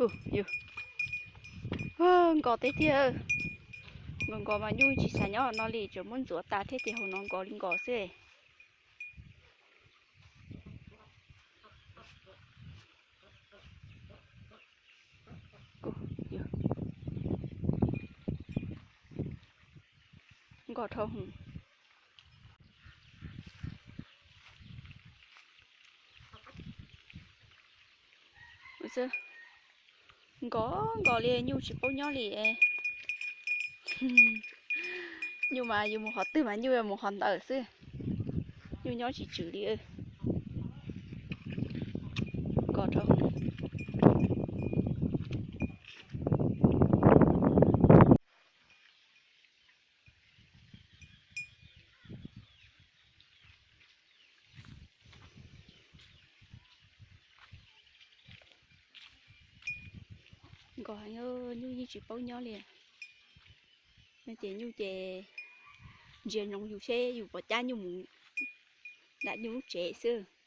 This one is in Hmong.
Nkos tiag tiag. Nkos nkos mas nyuj tsis xav nyob no li, tseem muab ntxuav tas thiab ces hauv no nkos li nkos xwb. Nkos dhau hwv. Nkos nkos li nyuj tsis paub nyob li. Nyuj mas yus mus qhov twg mas nyuj mus qhov ntawd xwb. Nyuj nyob tsis tswm li. Nkos rau. Nkos heev, nyuj yeej tsis paub nyob li. No ces nyuj ces ntsia ntsoov yus seb yus puas cab nyuj mus nram nyuj lub tsev xwb.